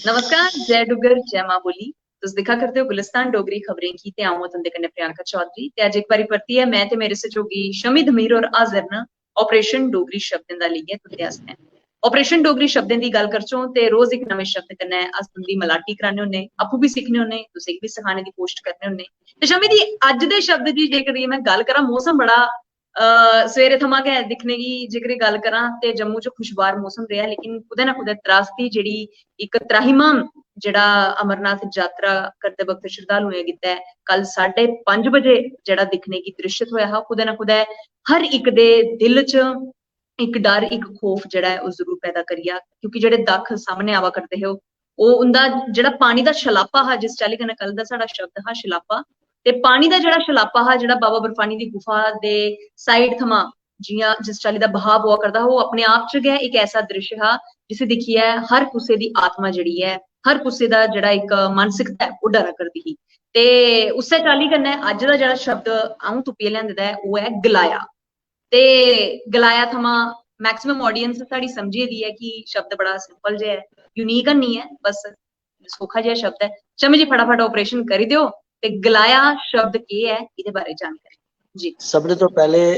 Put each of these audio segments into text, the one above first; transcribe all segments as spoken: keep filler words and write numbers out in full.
नमस्कार, जय डुग्गर, जय मां बोली। तुस दिक्खा करदे ओ गुलिस्तान डोगरी खबरें गी ते अ'ऊं आं तुं'दे कन्नै प्रियंका चौधरी। ते अज्ज इक बारी परतियै में ते मेरे सैहयोगी शमी धमीर होर हाजर न ऑपरेशन डोगरी शब्दें दा लेइयै तुं'दे आस्तै। ऑपरेशन डोगरी शब्दें दी गल्ल करचों ते रोज इक नमें शब्द कन्नै अस तुं'दी मलाटी कराने होन्ने, आपूं बी सिक्खने होन्ने, तुसें गी बी सखाने दी कोशश करने होन्ने। ते शमी जी, अज्ज दे शब्द दी जेकर में गल्ल करां, मौसम बड़ा अ, सवेरे थमां गै दिक्खने गी जेकर एह् गल्ल करां ते जम्मू च खुशगवार मौसम रेहा, लेकिन कुतै ना कुतै त्रासदी जेह्ड़ी इक त्राहिमाम जेह्ड़ा अमरनाथ यात्रा करदे वक्त श्रद्धालुएं गितै कल साढ़े पंज बजे जेह्ड़ा दिक्खने गी दृश्य थ्होएआ हा, कुतै ना कुतै हर इक दे दिल च इक डर, इक खौफ जेह्ड़ा ऐ, ओह् जरूर पैदा करी गेआ, क्योंकि जेह्ड़े दक्ख सामनै आवा करदे हे, ओह्, ओह् उं'दा जेह्ड़ा पानी दा शलापा हा, जिस चाल्ली कन्नै कल दा साढ़ा शब्द हा शलापा, ते पानी दा जेह्ड़ा शलापा हा, जेह्ड़ा बाबा बर्फानी दी गुफा दे साइड थमां जि'यां जिस चाल्ली दा बहाव होआ करदा हा, ओह् अपने आप च गै इक ऐसा दृश्य हा जिसी दिक्खियै हर कुसै दी आत्मा जेह्ड़ी ऐ, हर कुसै दा जेह्ड़ा इक मानसिकता ऐ, ओह् डरा करदी ही। ते उस्सै चाल्ली कन्नै अज्ज दा जेह्ड़ा शब्द अ'ऊं तुप्पियै लेआंदे दा ऐ, ओह् ऐ गलाया। ते गलाया थमां मैक्सिमम ऑडियंस साढ़ी समझी दी ऐ कि शब्द बड़ा सिंपल जेहा ऐ, यूनिक हैनी ऐ, बस सौखा जेहा शब्द ऐ। शमी जी, फटाफट ऑपरेशन करी देओ ते गलाया शब्द केह् ऐ, एह्दे बारे च जानकारी। जी। सभनें तो पैह्ले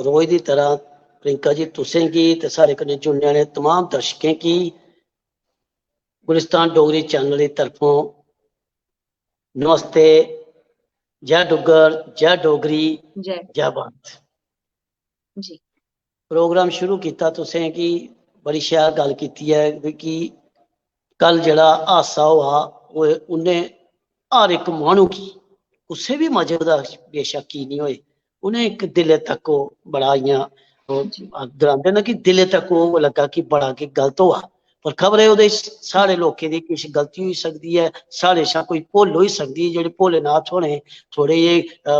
रोज दी तरह प्रियंका जी, तुसें गी ते साढ़े कन्नै जुड़ने आह्ले तमाम दर्शकें गी गुलिस्तान डोगरी चैनल दी तरफों नमस्ते, जय डुग्गर, जय डोगरी, जय। जय भारत। जी। प्रोग्राम शुरू कीता तुसें कि बड़ी शैल गल्ल कीती ऐ कि कल जेह्ड़ा हादसा होआ, ओह् उन्नै हर इक माह्नू गी, कुसै बी मजहब दा बेशक्क की निं होए, उ'नें इक दिलै तक ओह् बड़ा इ'यां, ओह् जी। गलांदे न कि दिलै तक ओह् लग्गा कि बड़ा गै गलत होआ। पर खबरै ओह्दे च साढ़े लोकें दी किश गलती होई सकदी ऐ, साढ़े शा कोई भुल्ल होई सकदी ऐ, जेह्ड़े भोलेनाथ होने थोह्ड़े जेह्, अ,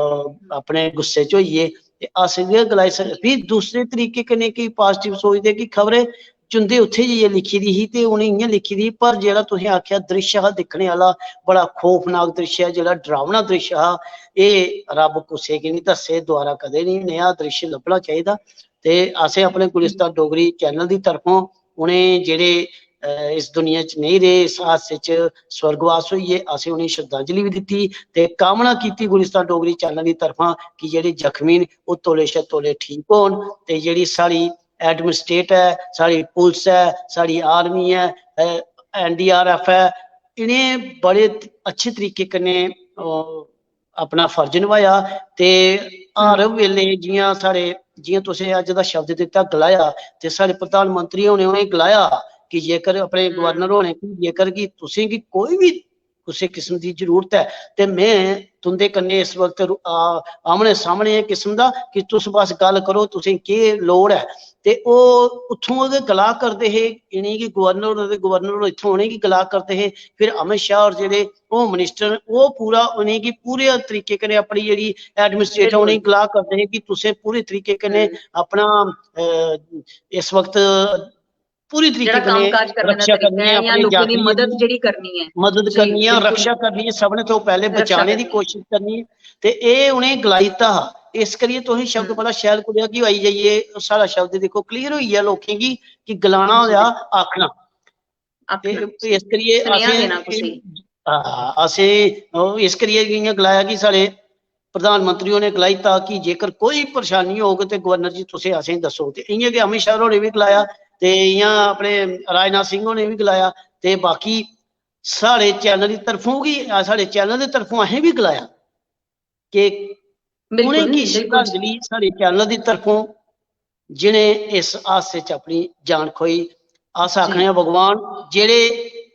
अपने गुस्से च होई गे, ते अस इ'यै गलाई सकदे। फ्ही दूसरे तरीके कन्नै केईं पाजिटिव सोचदे कि खबरै चुंदे उत्थै जाइयै लिखी दी ही ते उ'नें इ'यां लिखी दी ही, पर जेह्ड़ा तुसें आखेआ दृश्य हा दिक्खने आह्ला, बड़ा खौफनाक दृश्य ऐ, जेह्ड़ा डरावना दृश्य हा, एह् रब्ब कुसै गी निं दस्से, दोबारा कदें निं नेहा दृश्य लब्भना चाहिदा। ते असें अपने गुलिस्तान डोगरी चैनल दी तरफों उ'नें जेह्ड़े, अ, इस दुनिया च नेईं रेह्, इस हादसे च स्वर्गवास होई गे, असें उ'नेंगी श्रद्धांजलि बी दित्ती ते कामना कीती गुलिस्तान डोगरी चैनल दी तरफा कि जेह्ड़े जख्मी न, ओह् तौले शा तौले ठीक होन ते जेह्ड़ी साढ़ी एडमिनिस्ट्रेट ऐ, साढ़ी पुलस ऐ, साढ़ी आर्मी ऐ, अ, एन डी आर एफ ऐ, इ'नें बड़े अच्छे तरीके कन्नै, अ, अपना फर्ज नभाया। ते हर हम्म। बेल्ले जि'यां साढ़े, जि'यां तुसें अज्ज दा शब्द दित्ता, गलाया, ते साढ़े प्रधानमंत्री होरें उ'नेंगी गलाया कि जेकर अपने हम्म। गवर्नर होरें गी, जेकर कि तुसें गी कोई बी कुसै किस्म दी जरूरत ऐ ते में तुं'दे कन्नै इस वक्त रु-, आ, आमने सामने इस किस्म दा कि तुस बस गल्ल करो, तुसें केह् लोड़ ऐ। ते ओह् उत्थुआं गै गला करदे हे, इ'नेंगी गवर्नर होर ते गवर्नर होर इत्थुआं उ'नेंगी गला करदे हे। फिर अमित शाह होर जेह्ड़े होम मिनिस्टर न, ओह् पूरा उ'नेंगी पूरे तरीके कन्नै अपनी जेह्ड़ी एडमिनिस्ट्रेशन बिल्कुल। उ'नेंगी गला करदे हे कि तुसें पूरे तरीके कन्नै हम्म। अपना, अ, इस वक्त पूरी तरीके जेह्ड़ा कन्नै कम्मकाज करने दा रक्षा तरीका करनी ऐ ऐ, जां अपने लोकें दी जातियें मदद दी जेह्ड़ी करनी ऐ। मदद जी, करनी ऐ, बिल्कुल। रक्षा करनी ऐ, सभनें तो पैह्ले रक्षा बचाने दी करनी ऐ। कोशिश करनी ऐ। ते एह् उ'नें गलाई दित्ता हा, इस करियै तुसें शब्द हम्म। बड़ा शैल बोलेआ कि आई जाइयै साढ़ा शब्द दिक्खो क्लियर होई गेआ लोकें गी कि गलाना जी। होआ आखना। ते आखना। इस करियै सनेहा असें, देना कुसै गी। हां, असें ओह् इस करियै इ'यां गलाया कि साढ़े प्रधानमंत्री होरें गलाई दित्ता कि जेकर कोई परेशानी होग ते गवर्नर जी तुसें असेंगी दस्सो। ते इ'यां गै अमित शाह होरें बी गलाया ते इ'यां अपने राजनाथ सिंह होरें बी गलाया ते बाकी साढ़े चैनल दी तरफों गी, साढ़े चैनल दी तरफों असें बी गलाया कि बिल्कुल, उ'नेंगी बिल्कुल। श्रद्धांजलि साढ़े चैनल दी तरफों जि'नें इस हादसे च अपनी जान खोई। अस जी। आखने आं भगवान, जेह्ड़े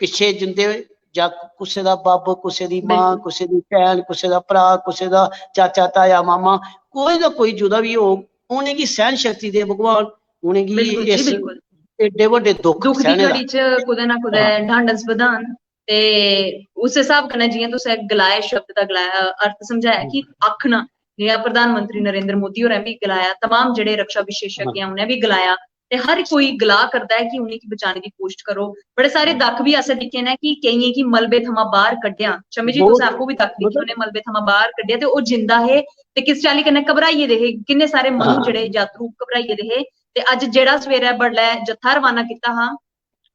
पिच्छे जिंदे जां कुसै दा बब्ब, कुसै दी मां, बिल्कुल। कुसै दी भैन, कुसै दा भ्राऽ, कुसै दा चाचा, ताया, मामा, कोई ना कोई जुदा बी होग, उ'नेंगी सैह्न शक्ति दे भगवान, उ'नेंगी बिल्कुल जी, इस बिल्कुल। एड्डे बड्डे दुख दुख दी सैह्ने दा। घड़ी च कुतै ना कुतै हां। ढांडस बधान। ते उस स्हाब कन्नै जि'यां तुसें गलाया, शब्द दा गलाया, अर्थ समझाया कि आखना, जि'यां प्रधानमंत्री नरेंद्र मोदी होरें बी गलाया, तमाम जेह्ड़े रक्षा विशेषज्ञ हां। ऐ उ'नें बी गलाया, ते हर कोई गला करदा ऐ कि उ'नेंगी बचाने दी कोशश करो। बड़े सारे दक्ख बी असें दिक्खे न कि केइयें गी मलबे थमां बाह्र कड्ढेआ। शमी जी, तुस बहुत, आपूं बी दक्ख दिक्खे मतलब होने, मलबे थमां बाह्र कड्ढेआ ते ओह् जिंदा हे ते किस चाल्ली कन्नै घबराई गेदे हे, किन्ने सारे मनु हां। जेह्ड़े यात्रु घबराई गेदे हे। ते अज्ज जेह्ड़ा सवेरै बडलै जत्था रवाना कीता हा,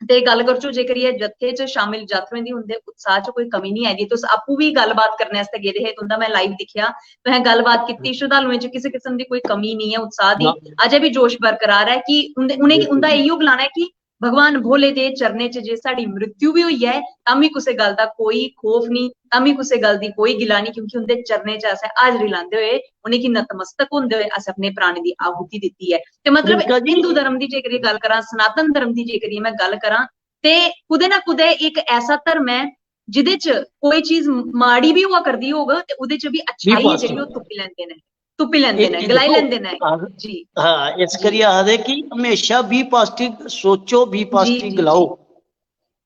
ते गल्ल करचो जेकर एह् जत्थे च शामिल जातरुएं दी, उं'दे उत्साह च कोई कमी निं आई दी। तुस आपूं बी गल्लबात करने आस्तै गेदे हे, तुं'दा में live दिक्खेआ, तुसें गल्लबात कीती। श्रद्धालुएं च किसे किस्म दी कोई कमी निं ऐ उत्साह दी, अजें बी जोश बरकरार ऐ कि उं'दे, उ'नेंगी, उं'दा इयो गलाना ऐ कि भगवान भोले दे चरणें च जे साढ़ी मृत्यु बी होई जाए, तां बी कुसै गल्ल दा कोई खौफ निं, तां बी कुसै गल्ल दी कोई गिला निं, क्योंकि उं'दे चरणें च असें हाजरी लांदे होए, उ'नेंगी नतमस्तक होंदे होए असें अपने प्राणें दी आहुति दित्ती ऐ। ते मतलब, हिंदू धर्म दी जेकर एह् गल्ल करां, सनातन धर्म दी जेकर एह् में गल्ल करां, ते कुतै ना कुतै इक ऐसा धर्म ऐ जिदे च कोई चीज माड़ी बी होआ करदी होग ते ओह्दे च बी अच्छाई जेह्ड़ी ओह् तुप्पी लैंदे न, तुप्पी लैंदे न, गलाई लैंदे न। जी। हाँ, इस करियै आखदे कि म्हेशा be positive सोचो, be positive गलाओ,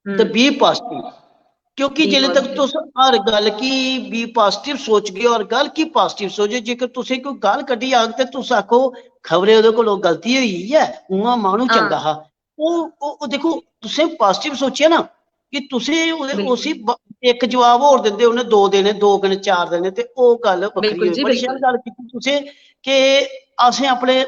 ते be positive। क्योंकि जिल्लै तक तुस हर गल्ल गी be positive सोचगे और गल्ल गी positive सोचगे, जेकर तुसें कोई गल्ल कड्ढी आग ते तुस आखो, "खबरै ओह्दे कोलों गलती होई गेई ऐ, उ'आं माह्नू चंगा हा।" ओह्, ओह्, ओह् दिक्खो, तुसें positive सोचेआ ना कि तुसें ओह्दे, उसी ब-, इक जवाब होर दिंदे, उ'नें दो देने, दो कन्नै चार देने, ते ओह् गल्ल बक्खरी होई। बड़ी शैल गल्ल कीती तुसें कि असें अपने,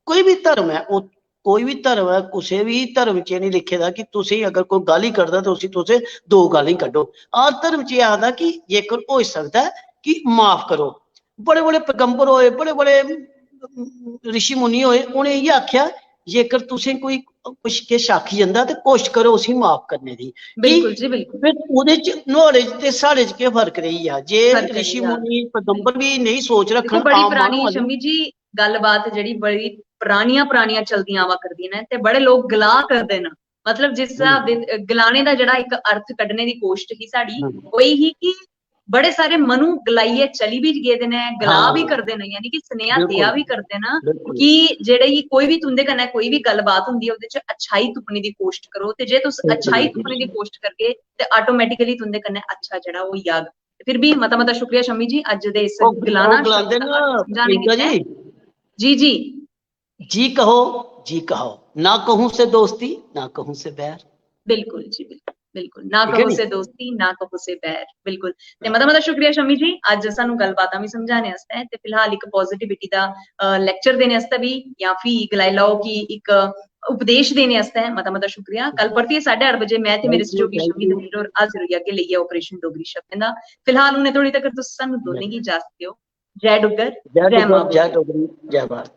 कोई बी धर्म ऐ, ओह् कोई बी धर्म ऐ, कुसै बी धर्म च एह् निं लिखे दा कि तुसें अगर कोई गाली कड्ढदा ते उसी तुसें दो गालीं कड्ढो। हर धर्म च एह् आखदा कि जेकर होई सकदा ऐ कि माफ करो। बड़े बड़े पैगंबर होए, बड़े बड़े ऋषि मुनि होए, उ'नें इ'यै आखेआ, जेकर तुसें कोई कुछ किश आखी जंदा ते कोशश करो उसी माफ करने दी। बिल्कुल जी, बिल्कुल। फिर ओह्दे च, नुहाड़े च ते साढ़े च केह् फर्क रेही गेआ? जे ऋषि मुनि, पैगंबर बी नेही सोच रक्खन, बड़ी परानी, शम्मी जी, गल्लबात जेह्ड़ी बड़ी परानियां परानियां चलदियां आवा करदियां न ते बड़े लोक गला करदे न। मतलब, जिस स्हाब दे गलाने दा जेह्ड़ा इक अर्थ कड्ढने दी कोशट ही साढ़ी, ओह् ही कि बड़े सारे मनु गलाइयै चली बी गेदे न, गला बी करदे न, यानी कि सनेहा देआ बी करदे न कि जेह्ड़े गी कोई बी तुं'दे कन्नै कोई बी गल्लबात होंदी ऐ, ओह्दे च अच्छाई तुप्पने दी कोशट करो, ते जे तुस अच्छाई तुप्पने दी कोशट करगे ते automatically तुं'दे कन्नै अच्छा जेह्ड़ा ओह् होई जाग। ते फिर बी मता मता शुक्रिया शम्मी जी, अज्ज दे इस गलाना समझाने गितै। जी जी। जी कहो, जी कहो, ना कहूं से दोस्ती, ना कहूं से बैर। बिल्कुल जी, बिल्कुल, बिल्कुल। ना कहो से दोस्ती, ना कहो से बैर। बिल्कुल। ते मता मता शुक्रिया शम्मी जी, अज्ज सानू गल्लबातां बी समझाने आस्तै ते फिलहाल इक positivity दा, अ, lecture देने आस्तै बी, जां फ्ही गलाई लैओ कि इक उपदेश देने आस्तै मता मता शुक्रिया। कल परतियै साढ़े अट्ठ बजे में ते मेरे सैह्योगी शम्मी दलेर होर हाजिर होई जागे लेइयै Operation डोगरी शब्दें दा। फिलहाल हुनै धोड़ी तगर तुस सानू दोनें गी इजाजत देओ। जय डुग्गर, जय मां बोली। जय डोगरी, जय भारत।